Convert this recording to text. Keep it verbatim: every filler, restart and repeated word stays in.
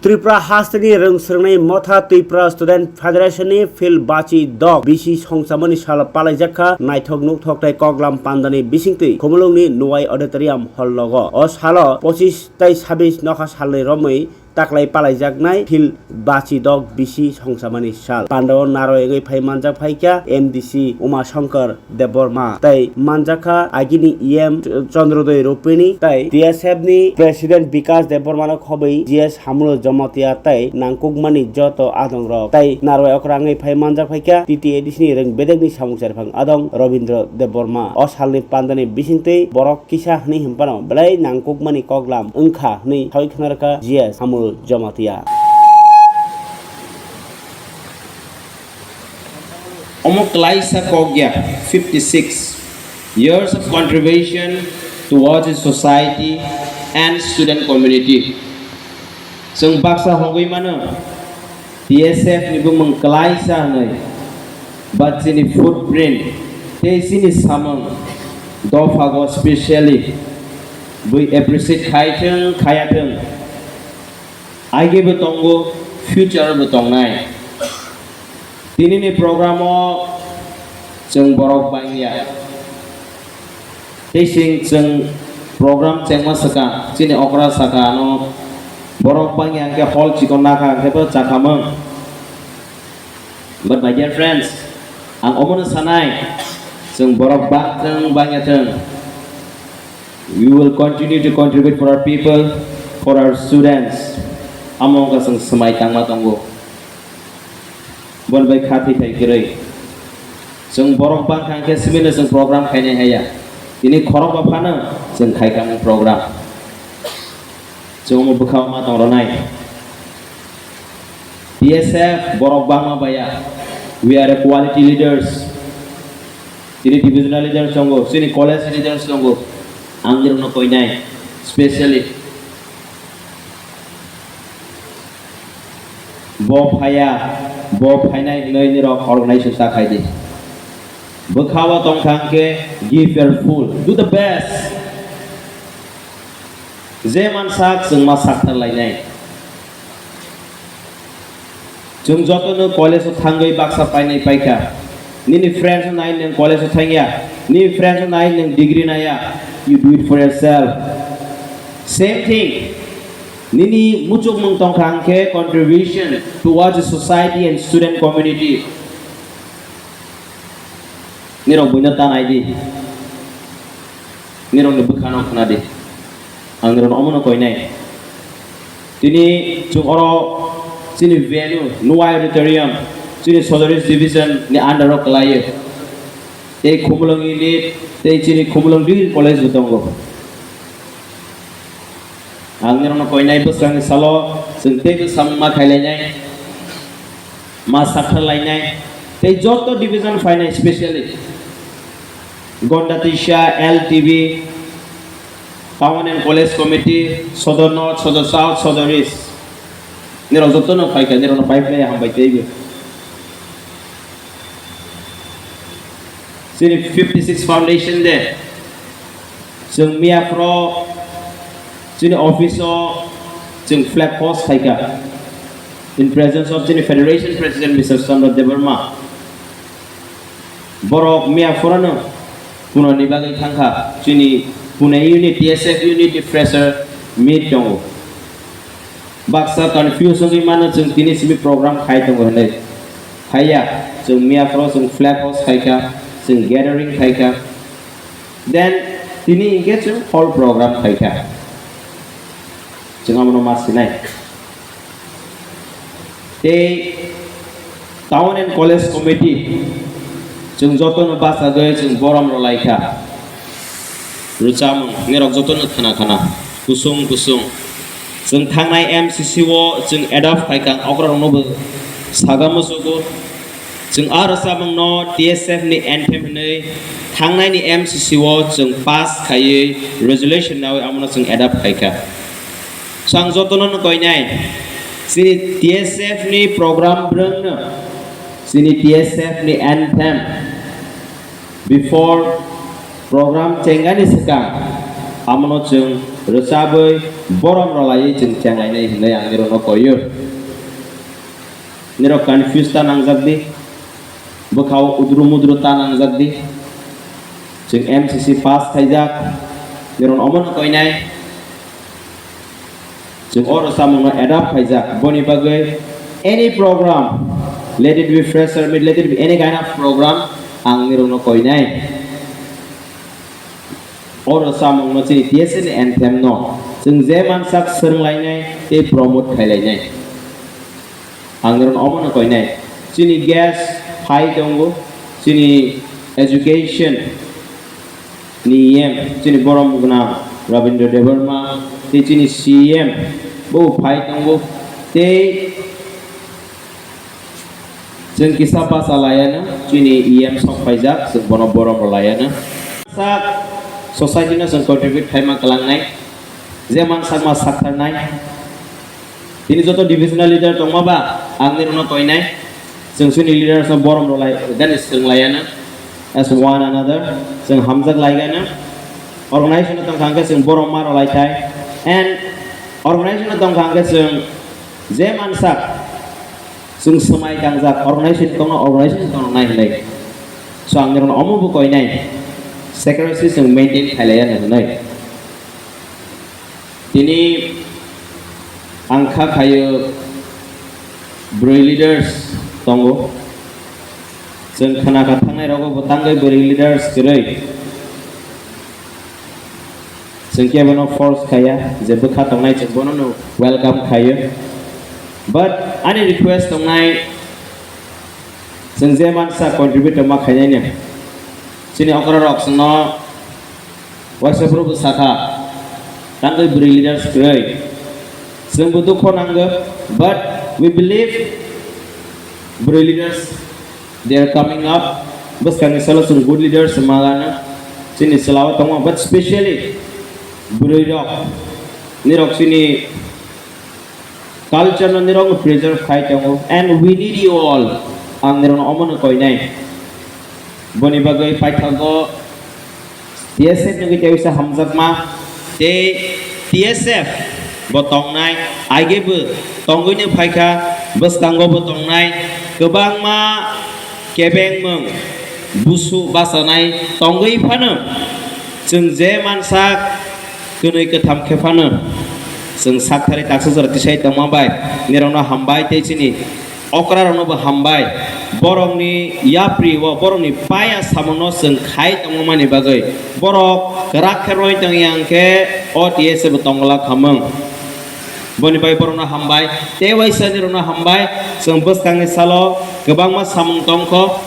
Tripura hasteni rwng swrwngnai motha Tripura Student Federation ni Phil Bachi Dok bisi songchamani sal palaijak kha. Naithok nukthok tei koklam pandani bisingtwi Khumulwngni Nuwai Auditorium hall logo. O salo pochis tei sabis nokha salni romwi taklai palaijaknai Phil Bachi Dok bisi songchamani sal. Pandao naroi wngwi phai manjak phaikha M D C Uma Shankar Debbarma tei manjakha agini E M Chandrodoi Rupini tei T S F ni President Bikas Debbarma no khobwi G S Hamulo Jamatia tei nangkukmani joto adongrok tei narwai okra wngwi phai manjak phaikha T T A D C ni rwng bedekni samung cherphang adong Robindra Debbarma. O salni pandani bisingtwi borok kisa hwnwi hwnphano belai nangkukmani koklam wngkha hwnwi sawi khwnarwkha G S Hamulo Jamatia. Omo klaisa kok ya, fifty six years of contribution towards the society and student community. Chwng baksa hogwi mano, T S F ni bumung klaisa hwnwi, ba chini footprint tei chini samung dophago specially bui appreciate khai thwng, khaya thwng. Age bo tongo, future bo tongnai. Tini ni program o chwng borok bangya. Tei chwng, chwng program chengma swkang, chini okra saka ano borok bangya hwnkhe hol chikon nakha hwnkhe bo chakhamung. But my dear friends, ang omono sanai, chwng borok bangthwng bangya thwng. We will continue to contribute for our people, for our students. Amo wngkha chwng swmai tangma tongo. Bon bai kha thwi thai kwrwi. Chwng borok bang kha khe simi no chwng program khainai haya. Tini khorok ba phano chwng khai kha program. Chwng omo bwkha ma tong rwnai. T S F borok bangma baya. We are a quality leaders. Chini divisional leaders tongo, chini college leaders tongo. Ang nirokno koinai, specially. Bo phaya, bo phainai hinwi nirok organization ta khai di. Bwkha o tong thang khe give your full, do the best. Je mansak chwng ma sakthar lainai. Chwng jotono college o thangwi baksa painai paikha. Nini friends no nai nwng college o thangya. Nini friends no nai nwng degree naya. You do it for yourself. Same thing. Nini muchukmung tongkha hwnkhe contribution towards the society and student community. Nirok buino ta nai di. Nirokni bwkhano khna di. Ang nirokno omono koinai. Tini chwng oro chini venue, Nuwai Auditorium, chini Sodor East Division ni under o kwlaio. Tei Khumulwng unit, tei chini Khumulwng Degree College bo tongo. Ang nirokno koinai bwswkangni salo chwng teibo samung ma khailainai, ma sakthar lainai, tei joto division phainai, specially Gonda Tisa, L T B, Town and College Committee, Sodor North, Sodor South, Sodor East. Nirok jotono phaikha, nirokno pai phlai hambai teibo. Chini fifty six Foundation Day. Chwng miya phro chini office o chwng flag hoist khaikha in presence of chini Federation President Mister Chandra Debbarma. Borok miya phorano Pune ni bagwi thangkha, chini Pune unit, T S F unit ni fresher meet tongo. Baksa confuse wngwi mano chwng tini simi program khai tongo hinwi. Haiya, chwng miya phoro chwng flag hoist khaikha, chwng gathering khaikha. Then tini hinkhe chwng hall program khaikha. Chwng abono ma sinai. Tei Town and College Committee, chwng jotono bachagwi chwng borom rwlaikha. Rwchapmung, nirok jotono khna khna, kusung kusung. Chwng thangnai M C C o chwng adopt khaikha, okrorokno bo saga muchugo. Chwng a rwchapmungno T S F ni anthem hwnwi thangnaini M C C o chwng pass khaiwi resolution nawi abono chwng adopt khaikha. Chwng jotono no koinai, chini T S F ni program bwrwngno, chini T S F ni anthem, before program chengani swkang, abono chwng rwchabwi borom rwlaiwi chwng chenglainai hwnwi ang nirokno koio. Nirok confuse ta nangjak di, bwkhao udru mudru ta nangjak di. Chwng M C C pass khaijak, nirokno omono koinai. Chwng o rwchapmungno adapt khaijak, boni bagwi any program, let it be fresher meet, let it be any kind of program, ang nirokno koinai. O rwchapmungno chini T S F ni anthem no chwng je mansak swrwnglainai tei promote khailainai. Ang nirokno omono koinai. Chini guest phai tongo, chini education ni E M, chini borom gwnang Rabindra Debbarma, tei chini C E M bo phai tongo, tei chwng kisa bacha laiano chini E M sok phaijak, chwng bono borom rw laiano. Sak society no chwng contribute khaima kwlangnai, je mansak ma saktharnai. Tini joto divisional leader tongma ba, ang nirokno koinai. Chwng chini leaders no borom rwlai, gani swrwng laiano as one another, chwng hamjak laigano. Organization no tongkha hwnkhe chwng borom ma rwlai thai. And organization no tongkha hwnkhe chwng je mansak chwng swmai kangjak organization tongno, organization tongno nai hwnwi. So ang nirokno omo bo koinai, secrecy chwng maintain khailaiano hwnwi. Tini ang kha khaio bwrwi leaders tongo. Chwng khna kha thangnai rogo bo tangwi bwrwi leaders kwrwi. Chwng khe bono force khaiya je bwkha tongnai chwng bono no welcome khaio. But ani request tongnai chwng je mansa contribute ma khainai ni. Chini okra rok chwngno Waisa bwrwi bw sakha, tangwi bwrwi leaders kwrwi. Chwngbo dukho nango, but we believe bwrwi leaders, they are coming up. Bwskangni salo chwng good leaders magana chini chwlao tongo, but specially bwrwi rok, nirok chini culture no nirok preserve khai tongo, and we need you all. Ang nirok omo no koinai. Boni bagwi paithago T S F ni tei wisa hamjakma tei T S F bo tongnai, aige bo tongwi no phaikha, bwskango bo tongnai, kwbangma kebengmung busu bachanai tongwi phano chwng je mansak kwnwi kwtham khe phano chwng sakthari taksa jora tisai tongma bai nirokno hambai tei chini okra rokno bo hambai. Borokni yapri o borokni paya samungno chwng khai tongmani bagwi borok kwrak khe roi tongya hwnkhe o T S F bo tongwlak hamung. Boni bai borokno hambai, tei waisa nirokno hambai. Chwng bwskangni salo kwbangma samung tongkho,